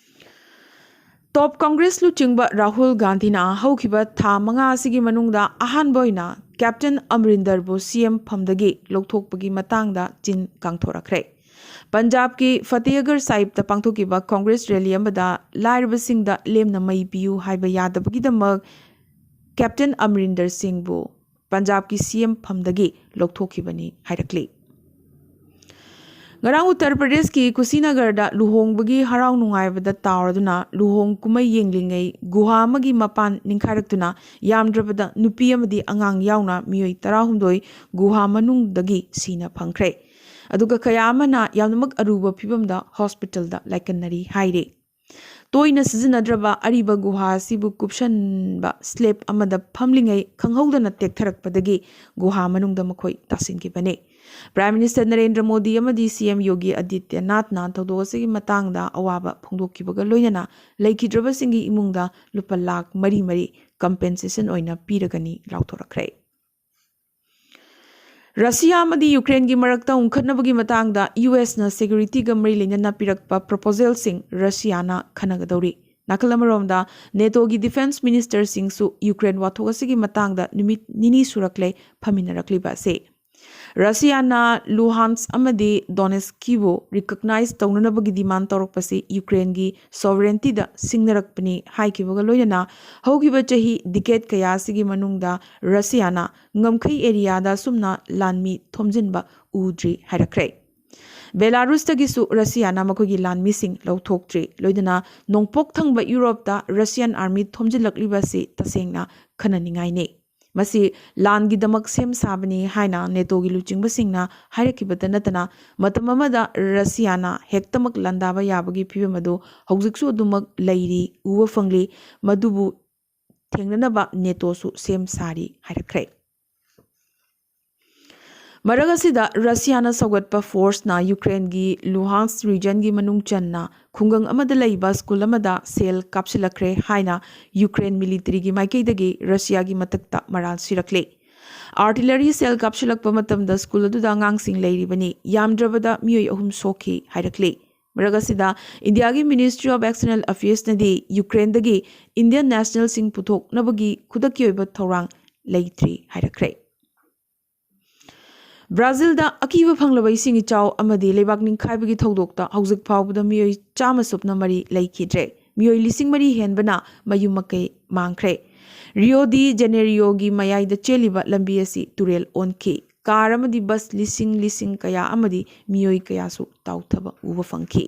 ꯇꯣꯞ ꯀꯪꯒ꯭ꯔꯦꯁ ꯂꯨꯆꯤꯡꯕ ꯔꯥꯍꯨꯜ ꯒꯥꯟꯙꯤꯅ ꯍꯧꯈꯤꯕ ꯊꯥ ꯃꯉꯥ ꯑꯁꯤꯒꯤ ꯃꯅꯨꯡꯗ ꯑꯍꯥꯟꯕ ꯑꯣꯏꯅ ꯀꯦꯞꯇꯦꯟ ꯑꯃꯔꯤꯟꯗꯔꯕꯨ ꯁꯤ ꯑꯦꯝ ꯐꯝꯗꯒꯤ ꯂꯧꯊꯣꯛꯄꯒꯤ ꯃꯇꯥꯡꯗ ꯆꯤꯟ ꯀꯥꯡꯊꯣꯔꯛꯈ꯭ꯔꯦ꯫ ꯄꯟꯖꯥꯕꯀꯤ ꯐꯇꯦꯍꯒꯔ ꯁꯥꯍꯤꯕꯇ ꯄꯥꯡꯊꯣꯛꯈꯤꯕ ꯀꯪꯒ꯭ꯔꯦꯁ ꯔꯦꯂꯤ ꯑꯃꯗ ꯂꯥꯏꯔꯕꯁꯤꯡꯗ ꯂꯦꯝꯅ ꯃꯩ ꯄꯤꯌꯨ ꯍꯥꯏꯕ ꯌꯥꯗꯕꯒꯤꯗꯃꯛ ꯀꯦꯞꯇꯦꯟ ꯑꯃꯔꯤꯟꯗꯔ ꯁꯤꯡꯕꯨ ꯄꯟꯖꯥꯕꯀꯤ ꯁꯤ ꯑꯦꯝ ꯐꯝꯗꯒꯤ ꯂꯧꯊꯣꯛꯈꯤꯕꯅꯤ ꯍꯥꯏꯔꯛꯂꯤ꯫ ꯉꯔꯥꯡ ꯎꯠꯇꯔ ꯄ꯭ꯔꯗꯦꯁꯀꯤ ꯀꯨꯁꯤꯅꯒꯔꯗ ꯂꯨꯍꯣꯡꯕꯒꯤ ꯍꯔꯥꯎ ꯅꯨꯡꯉꯥꯏꯕꯗ ꯇꯥꯎꯔꯗꯨꯅ ꯂꯨꯍꯣꯡ ꯀꯨꯝꯍꯩ ꯌꯦꯡꯂꯤꯉꯩ ꯒꯨꯍꯥ ꯑꯃꯒꯤ ꯃꯄꯥꯟ ꯅꯤꯡꯈꯥꯏꯔꯛꯇꯨꯅ ꯌꯥꯝꯗ꯭ꯔꯕꯗ ꯅꯨꯄꯤ ꯑꯃꯗꯤ ꯑꯉꯥꯡ ꯌꯥꯎꯅ ꯃꯤꯑꯣꯏ ꯇꯔꯥꯍꯨꯝꯗꯣꯏ ꯒꯨꯍꯥ ꯃꯅꯨꯡꯗꯒꯤ ꯁꯤꯅ ꯐꯪꯈ꯭ꯔꯦ꯫ ꯑꯗꯨꯒ ꯀꯌꯥ ꯑꯃꯅ ꯌꯥꯝꯅꯃꯛ ꯑꯔꯨꯕ ꯐꯤꯕꯝꯗ ꯍꯣꯁꯄꯤꯇꯥꯜꯗ ꯂꯥꯏꯀꯠꯅꯔꯤ ꯍꯥꯏꯔꯤ꯫ ꯇꯣꯏꯅ ꯁꯤꯖꯤꯟꯅꯗ꯭ꯔꯕ ꯑꯔꯤꯕ ꯒꯨꯍꯥ ꯑꯁꯤꯕꯨ ꯀꯨꯞꯁꯟꯕ ꯁ꯭ꯂꯦꯕ ꯑꯃꯗ ꯐꯝꯂꯤꯉꯩ ꯈꯪꯍꯧꯗꯅ ꯇꯦꯛꯊꯔꯛꯄꯗꯒꯤ ꯒꯨꯍꯥ ꯃꯅꯨꯡꯗ ꯃꯈꯣꯏ ꯇꯥꯁꯤꯟꯈꯤꯕꯅꯤ꯫ ꯄ꯭ꯔꯥꯏꯝ ꯃꯤꯅꯤꯁꯇꯔ ꯅꯔꯦꯟꯗ꯭ꯔ ꯃꯣꯗꯤ ꯑꯃꯗꯤ ꯁꯤ ꯑꯦꯝ ꯌꯣꯒꯤ ꯑꯗꯤꯇ꯭ꯌꯅꯥꯊꯅ ꯊꯧꯗꯣꯛ ꯑꯁꯤꯒꯤ ꯃꯇꯥꯡꯗ ꯑꯋꯥꯕ ꯐꯣꯡꯗꯣꯛꯈꯤꯕꯒ ꯂꯣꯏꯅꯅ ꯂꯩꯈꯤꯗ꯭ꯔꯕꯁꯤꯡꯒꯤ ꯏꯃꯨꯡꯗ ꯂꯨꯄꯥ ꯂꯥꯈ ꯃꯔꯤ ꯃꯔꯤ ꯀꯝꯄꯦꯟꯁꯦꯁꯟ ꯑꯣꯏꯅ ꯄꯤꯔꯒꯅꯤ ꯂꯥꯎꯊꯣꯔꯛꯈ꯭ꯔꯦ꯫ ꯔꯁꯤꯌꯥ ꯑꯃꯗꯤ ꯌꯨꯀ꯭ꯔꯦꯟꯒꯤ ꯃꯔꯛꯇ ꯎꯪꯈꯠꯅꯕꯒꯤ ꯃꯇꯥꯡꯗ ꯌꯨ ꯑꯦꯁꯅ ꯁꯦꯀ꯭ꯌꯨꯔꯤꯇꯤꯒ ꯃꯔꯤ ꯂꯩꯅꯅ ꯄꯤꯔꯛꯄ ꯄ꯭ꯔꯣꯄꯣꯖꯦꯜꯁꯤꯡ ꯔꯁꯤꯌꯥꯅ ꯈꯟꯅꯒꯗꯧꯔꯤ꯫ ꯅꯥꯀꯜ ꯑꯃꯔꯣꯝꯗ, ꯅꯦꯇꯣꯒꯤ ꯗꯤꯐꯦꯟꯁ ꯃꯤꯅꯤꯁꯇꯔꯁꯤꯡꯁꯨ ꯌꯨꯀ꯭ꯔꯦꯟ ꯋꯥꯊꯣꯛ ꯑꯁꯤꯒꯤ ꯃꯇꯥꯡꯗ ꯅꯨꯃꯤꯠ ꯅꯤꯅꯤ ꯁꯨꯔꯛꯂꯦ ꯐꯝꯃꯤꯟꯅꯔꯛꯂꯤꯕ ꯑꯁꯤ꯫ ꯔꯁꯤꯌꯥꯅ ꯂꯨꯍꯥꯟꯁ ꯑꯃꯗꯤ ꯗꯣꯅꯦꯁꯀꯤꯕꯨ ꯔꯤꯀꯛꯅꯥꯏꯖ ꯇꯧꯅꯅꯕꯒꯤ ꯗꯤꯃꯥꯟ ꯇꯧꯔꯛꯄꯁꯤ ꯌꯨꯀ꯭ꯔꯦꯟꯒꯤ ꯁꯣꯚꯔꯦꯟꯇꯤꯗ ꯁꯤꯡꯅꯔꯛꯄꯅꯤ ꯍꯥꯏꯈꯤꯕꯒ ꯂꯣꯏꯅꯅ, ꯍꯧꯈꯤꯕ ꯆꯍꯤ ꯗꯤꯀꯦꯠ ꯀꯌꯥ ꯑꯁꯤꯒꯤ ꯃꯅꯨꯡꯗ ꯔꯁꯤꯌꯥꯅ ꯉꯝꯈꯩ ꯑꯦꯔꯤꯌꯥꯗ ꯑꯁꯨꯝꯅ ꯂꯥꯟꯃꯤ ꯊꯣꯝꯖꯤꯟꯕ ꯎꯗ꯭ꯔꯤ ꯍꯥꯏꯔꯛꯈ꯭ꯔꯦ꯫ ꯕꯦꯂꯥꯔꯨꯁꯇꯒꯤꯁꯨ ꯔꯁꯤꯌꯥꯅ ꯃꯈꯣꯏꯒꯤ ꯂꯥꯟꯃꯤꯁꯤꯡ ꯂꯧꯊꯣꯛꯇ꯭ꯔꯤ꯫ ꯂꯣꯏꯅꯅ ꯅꯣꯡꯄꯣꯛ ꯊꯪꯕ ꯌꯨꯔꯣꯞꯇ ꯔꯁꯤꯌꯥꯟ ꯑꯥꯔꯃꯤ ꯊꯣꯝꯖꯤꯜꯂꯛꯂꯤꯕ ꯑꯁꯤ ꯇꯁꯦꯡꯅ ꯈꯟꯅꯅꯤꯡꯉꯥꯏꯅꯤ꯫ ꯃꯁꯤ ꯂꯥꯟꯒꯤꯗꯃꯛ ꯁꯦꯝ ꯁꯥꯕꯅꯤ ꯍꯥꯏꯅ ꯅꯦꯇꯣꯒꯤ ꯂꯨꯆꯤꯡꯕꯁꯤꯡꯅ ꯍꯥꯏꯔꯛꯈꯤꯕꯇ ꯅꯠꯇꯅ, ꯃꯇꯝ ꯑꯃꯗ ꯔꯁꯤꯌꯥꯅ ꯍꯦꯛꯇꯃꯛ ꯂꯥꯟꯗꯥꯕ ꯌꯥꯕꯒꯤ ꯐꯤꯕꯝ ꯑꯗꯨ ꯍꯧꯖꯤꯛꯁꯨ ꯑꯗꯨꯃꯛ ꯂꯩꯔꯤ, ꯎꯕ ꯐꯪꯂꯤ꯫ ꯃꯗꯨꯕꯨ ꯊꯦꯡꯅꯅꯕ ꯅꯦꯇꯣꯁꯨ ꯁꯦꯝ ꯁꯥꯔꯤ ꯍꯥꯏꯔꯛꯈ꯭ꯔꯦ꯫ ꯃꯔꯛ ꯑꯁꯤꯗ, ꯔꯁꯤꯌꯥꯅ ꯁꯧꯒꯠꯄ ꯐꯣꯔꯁꯅ ꯌꯨꯀ꯭ꯔꯦꯟꯒꯤ ꯂꯨꯍꯥꯟꯁ ꯔꯤꯖꯟꯒꯤ ꯃꯅꯨꯡ ꯆꯟꯅ ꯈꯨꯡꯒꯪ ꯑꯃꯗ ꯂꯩꯕ ꯁ꯭ꯀꯨꯜ ꯑꯃꯗ ꯁꯦꯜ ꯀꯥꯞꯁꯤꯜꯂꯛꯈ꯭ꯔꯦ ꯍꯥꯏꯅ ꯌꯨꯀ꯭ꯔꯦꯟ ꯃꯤꯂꯤꯇꯔꯤꯒꯤ ꯃꯥꯏꯀꯩꯗꯒꯤ ꯔꯁꯤꯌꯥꯒꯤ ꯃꯊꯛꯇ ꯃꯔꯥꯜ ꯁꯤꯔꯛꯂꯤ꯫ ꯑꯥꯔꯇꯤꯂꯔꯤ ꯁꯦꯜ ꯀꯥꯞꯁꯤꯜꯂꯛꯄ ꯃꯇꯝꯗ ꯁ꯭ꯀꯨꯜ ꯑꯗꯨꯗ ꯑꯉꯥꯡꯁꯤꯡ ꯂꯩꯔꯤꯕꯅꯤ꯫ ꯌꯥꯝꯗ꯭ꯔꯕꯗ ꯃꯤꯑꯣꯏ ꯑꯍꯨꯝ ꯁꯣꯛꯈꯤ ꯍꯥꯏꯔꯛꯂꯤ꯫ ꯃꯔꯛ ꯑꯁꯤꯗ, ꯏꯟꯗꯤꯌꯥꯒꯤ ꯃꯤꯅꯤꯁꯇ꯭ꯔꯤ ꯑꯣꯐ ꯑꯦꯛꯁꯇꯔꯅꯦꯜ ꯑꯐꯤꯌꯔꯁꯅꯗꯤ ꯌꯨꯀ꯭ꯔꯦꯟꯗꯒꯤ ꯏꯟꯗꯤꯌꯟ ꯅꯦꯁꯅꯦꯜꯁꯤꯡ ꯄꯨꯊꯣꯛꯅꯕꯒꯤ ꯈꯨꯗꯛꯀꯤ ꯑꯣꯏꯕ ꯊꯧꯔꯥꯡ ꯂꯩꯇ꯭ꯔꯤ ꯍꯥꯏꯔꯛꯈ꯭ꯔꯦ꯫ ꯕ꯭ꯔꯥꯖꯤꯜꯗ ꯑꯀꯤꯕ ꯐꯪꯂꯕ ꯏꯁꯤꯡ ꯏꯆꯥꯎ ꯑꯃꯗꯤ ꯂꯩꯕꯥꯛ ꯅꯤꯡꯈꯥꯏꯕꯒꯤ ꯊꯧꯗꯣꯛꯇ ꯍꯧꯖꯤꯛ ꯐꯥꯎꯕꯗ ꯃꯤꯑꯣꯏ ꯆꯥꯝꯃ ꯁꯨꯞꯅ ꯃꯔꯤ ꯂꯩꯈꯤꯗ꯭ꯔꯦ꯫ ꯃꯤꯑꯣꯏ ꯂꯤꯁꯤꯡ ꯃꯔꯤ ꯍꯦꯟꯕꯅ ꯃꯌꯨꯝ ꯃꯀꯩ ꯃꯥꯡꯈ꯭ꯔꯦ꯫ ꯔꯤꯑꯣ ꯗꯤ ꯖꯦꯅꯦꯔꯤꯑꯣꯒꯤ ꯃꯌꯥꯏꯗ ꯆꯦꯜꯂꯤꯕ ꯂꯝꯕꯤ ꯑꯁꯤ ꯇꯨꯔꯦꯜ ꯑꯣꯟꯈꯤ꯫ ꯀꯥꯔ ꯑꯃꯗꯤ ꯕꯁ ꯂꯤꯁꯤꯡ ꯂꯤꯁꯤꯡ ꯀꯌꯥ ꯑꯃꯗꯤ ꯃꯤꯑꯣꯏ ꯀꯌꯥꯁꯨ ꯇꯥꯎꯊꯕ ꯎꯕ ꯐꯪꯈꯤ꯫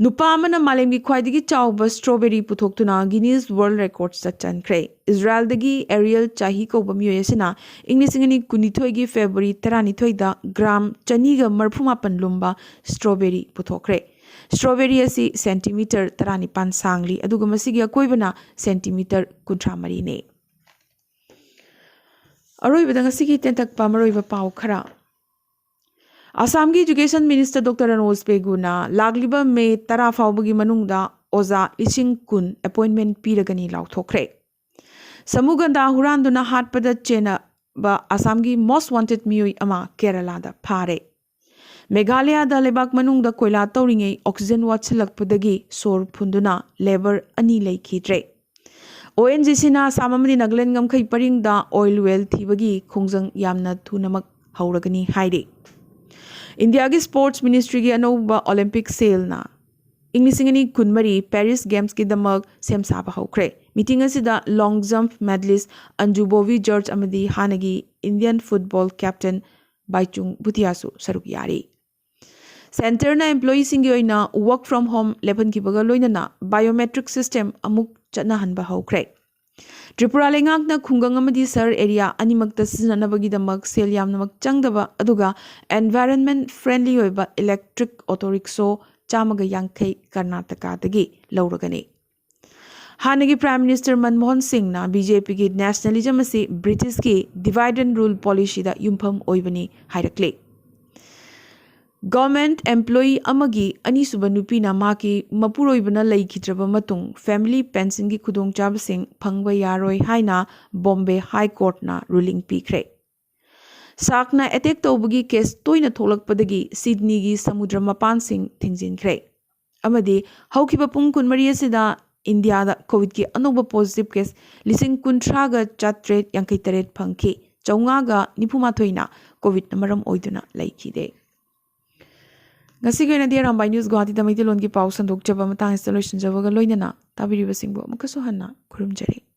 ꯅꯨꯄꯥ ꯑꯃꯅ ꯃꯥꯂꯦꯝꯒꯤ ꯈ꯭ꯋꯥꯏꯗꯒꯤ ꯆꯥꯎꯕ strawberry ꯄꯨꯊꯣꯛꯇꯨꯅ Guinness World Records ꯆꯟꯈ꯭ꯔꯦ꯫ ꯏꯖꯔꯥꯏꯜꯗꯒꯤ ꯑꯦꯔꯤꯌꯦꯜ ꯆꯥꯍꯤ ꯀꯧꯕ ꯃꯤꯑꯣꯏ ꯑꯁꯤꯅ ꯏꯪ ꯂꯤꯁꯤꯡ ꯑꯅꯤ ꯀꯨꯟꯅꯤꯊꯣꯏꯒꯤ ꯐꯦꯕ꯭ꯔꯨꯋꯥꯔꯤ ꯇꯔꯥꯅꯤꯊꯣꯏꯗ ꯒ꯭ꯔꯥꯝ ꯆꯅꯤꯒ ꯃꯔꯐꯨ ꯃꯥꯄꯟ ꯂꯨꯝꯕ strawberry ꯄꯨꯊꯣꯛꯈ꯭ꯔꯦ꯫ Strawberry ꯑꯁꯤ ꯁꯦꯟꯇꯤꯃꯤꯇꯔ ꯇꯔꯥꯅꯤꯄꯥꯟ ꯁꯥꯡꯂꯤ, ꯑꯗꯨꯒ ꯃꯁꯤꯒꯤ ꯑꯀꯣꯏꯕꯅ ꯁꯦꯟꯇꯤꯃꯤꯇꯔ ꯀꯨꯟꯊ꯭ꯔꯥ ꯃꯔꯤꯅꯤ꯫ ꯑꯔꯣꯏꯕꯗ ꯉꯁꯤꯒꯤ ꯇꯦꯟꯇꯛꯄ ꯃꯔꯨꯑꯣꯏꯕ ꯄꯥꯎ ꯈꯔ꯫ ꯑꯁꯥꯝꯒꯤ ꯏꯖꯨꯀꯦꯁꯟ ꯃꯤꯅꯤꯁꯇꯔ ꯗꯣꯛꯇꯔ ꯔꯅꯣꯖ ꯄꯦꯒꯨꯅ ꯂꯥꯛꯂꯤꯕ ꯃꯦ ꯇꯔꯥ ꯐꯥꯎꯕꯒꯤ ꯃꯅꯨꯡꯗ ꯑꯣꯖꯥ ꯂꯤꯁꯤꯡ ꯀꯨꯟ ꯑꯦꯄꯣꯏꯟꯃꯦꯟ ꯄꯤꯔꯒꯅꯤ ꯂꯥꯎꯊꯣꯛꯈ꯭ꯔꯦ꯫ ꯁꯃꯨꯒꯟꯗꯥ ꯍꯨꯔꯥꯟꯗꯨꯅ ꯍꯥꯠꯄꯗ ꯆꯦꯟꯅ ꯍꯧꯈꯤꯕ ꯑꯁꯥꯝꯒꯤ most wanted ꯃꯤꯑꯣꯏ ꯑꯃ ꯀꯦꯔꯂꯥꯗ ꯐꯥꯔꯦ꯫ ꯃꯦꯘꯥꯂꯌꯥꯗ ꯂꯩꯕꯥꯛ ꯃꯅꯨꯡꯗ ꯀꯣꯏꯂꯥ ꯇꯧꯔꯤꯉꯩ oxygen ꯋꯥꯠꯁꯤꯜꯂꯛꯄꯗꯒꯤ ꯁꯣꯔ ꯐꯨꯟꯗꯨꯅ labour ꯑꯅꯤ ꯂꯩꯈꯤꯗ꯭ꯔꯦ꯫ ꯑꯣ ꯑꯦꯟ ꯖꯤ ꯁꯤꯅ ꯑꯁꯥꯝ ꯑꯃꯗꯤ ꯅꯥꯒꯥꯂꯦꯟ ꯉꯝꯈꯩ ꯄꯔꯤꯡꯗ oil well ꯊꯤꯕꯒꯤ ꯈꯣꯡꯖꯪ ꯌꯥꯝꯅ ꯊꯨꯅꯃꯛ ꯍꯧꯔꯒꯅꯤ ꯍꯥꯏꯔꯤ꯫ ꯏꯟꯗꯤꯌꯥꯒꯤ sports ministryꯒꯤ ꯑꯅꯧꯕ Olympic cellꯅ ꯏꯪ ꯂꯤꯁꯤꯡ ꯑꯅꯤ ꯀꯨꯟꯃꯔꯤ Paris Gamesꯀꯤꯗꯃꯛ ꯁꯦꯝ ꯁꯥꯕ ꯍꯧꯈ꯭ꯔꯦ꯫ Meeting ꯑꯁꯤꯗ long jump medalist Anju Bobby George ꯑꯃꯗꯤ ꯍꯥꯟꯅꯒꯤ Indian football captain ꯕꯥꯏꯆꯨꯡ ꯚꯨꯇꯤꯌꯥꯁꯨ ꯁꯔꯨꯛ ꯌꯥꯔꯤ꯫ Centreꯅ employeeꯁꯤꯡꯒꯤ ꯑꯣꯏꯅ work from home ꯂꯦꯞꯍꯟꯈꯤꯕꯒ ꯂꯣꯏꯅꯅ biometric system ꯑꯃꯨꯛ ꯆꯠꯅꯍꯟꯕ ꯍꯧꯈ꯭ꯔꯦ꯫ ꯇ꯭ꯔꯤꯄꯨꯔꯥ ꯂꯩꯉꯥꯛꯅ ꯈꯨꯡꯒꯪ ꯑꯃꯗꯤ ꯁꯍꯔ area ꯑꯅꯤꯃꯛꯇ ꯁꯤꯖꯤꯟꯅꯅꯕꯒꯤꯗꯃꯛ ꯁꯦꯜ ꯌꯥꯝꯅꯃꯛ ꯆꯪꯗꯕ ꯑꯗꯨꯒ environment friendly ꯑꯣꯏꯕ electric auto rickshaw ꯆꯥꯝꯃꯒ ꯌꯥꯡꯈꯩ ꯀꯔꯅꯥꯇꯀꯥꯗꯒꯤ ꯂꯧꯔꯒꯅꯤ꯫ ꯍꯥꯟꯅꯒꯤ Prime Minister ꯃꯟꯃꯣꯍꯟ ꯁꯤꯡꯅ BJPꯒꯤ nationalism ꯑꯁꯤ Britishꯀꯤ divide and rule policyꯗ ꯌꯨꯝꯐꯝ ꯑꯣꯏꯕꯅꯤ ꯍꯥꯏꯔꯛꯂꯤ꯫ Government employee ꯑꯃꯒꯤ ꯑꯅꯤꯁꯨꯕ ꯅꯨꯄꯤꯅ ꯃꯍꯥꯛꯀꯤ ꯃꯄꯨꯔꯣꯏꯕꯅ ꯂꯩꯈꯤꯗ꯭ꯔꯕ ꯃꯇꯨꯡ family pensionꯒꯤ ꯈꯨꯗꯣꯡꯆꯥꯕꯁꯤꯡ ꯐꯪꯕ ꯌꯥꯔꯣꯏ ꯍꯥꯏꯅ Bombay High Courtꯅ ruling ꯄꯤꯈ꯭ꯔꯦ꯫ Sharkꯅ attack ꯇꯧꯕꯒꯤ case ꯇꯣꯏꯅ ꯊꯣꯛꯂꯛꯄꯗꯒꯤ Sydneyꯒꯤ ꯁꯃꯨꯗ꯭ꯔ ꯃꯄꯥꯟꯁꯤꯡ ꯊꯤꯡꯖꯤꯟꯈ꯭ꯔꯦ꯫ ꯑꯃꯗꯤ ꯍꯧꯈꯤꯕ ꯄꯨꯡ ꯀꯨꯟꯃꯔꯤ ꯑꯁꯤꯗ ꯏꯟꯗꯤꯌꯥꯗ COVIDꯀꯤ ꯑꯅꯧꯕ positive case ꯂꯤꯁꯤꯡ ꯀꯨꯟꯊ꯭ꯔꯥꯒ ꯆꯥꯇ꯭ꯔꯦꯠ ꯌꯥꯡꯈꯩ ꯇꯔꯦꯠ ꯐꯪꯈꯤ꯫ ꯆꯥꯝꯃꯉꯥꯒ ꯅꯤꯐꯨ ꯃꯥꯊꯣꯏꯅ COVIDꯅ ꯃꯔꯝ ꯑꯣꯏꯗꯨꯅ ꯂꯩꯈꯤꯗꯦ꯫ ꯉꯁꯤꯒꯤ ꯑꯣꯏꯅꯗꯤ ꯑꯔꯥꯝꯕꯥꯏ News ꯒꯨꯋꯥꯍꯥꯇꯤꯗ ꯃꯩꯇꯩꯂꯣꯟꯒꯤ ꯄꯥꯎ ꯁꯟꯗꯣꯛꯆꯕ ꯃꯇꯥꯡ ꯑꯁꯤꯗ ꯂꯣꯏꯁꯤꯟꯖꯕꯒ ꯂꯣꯏꯅꯅ ꯇꯥꯕꯤꯔꯤꯕꯁꯤꯡꯕꯨ ꯑꯃꯨꯛꯀꯁꯨ ꯍꯟꯅ ꯈꯨꯔꯨꯝꯖꯔꯤ꯫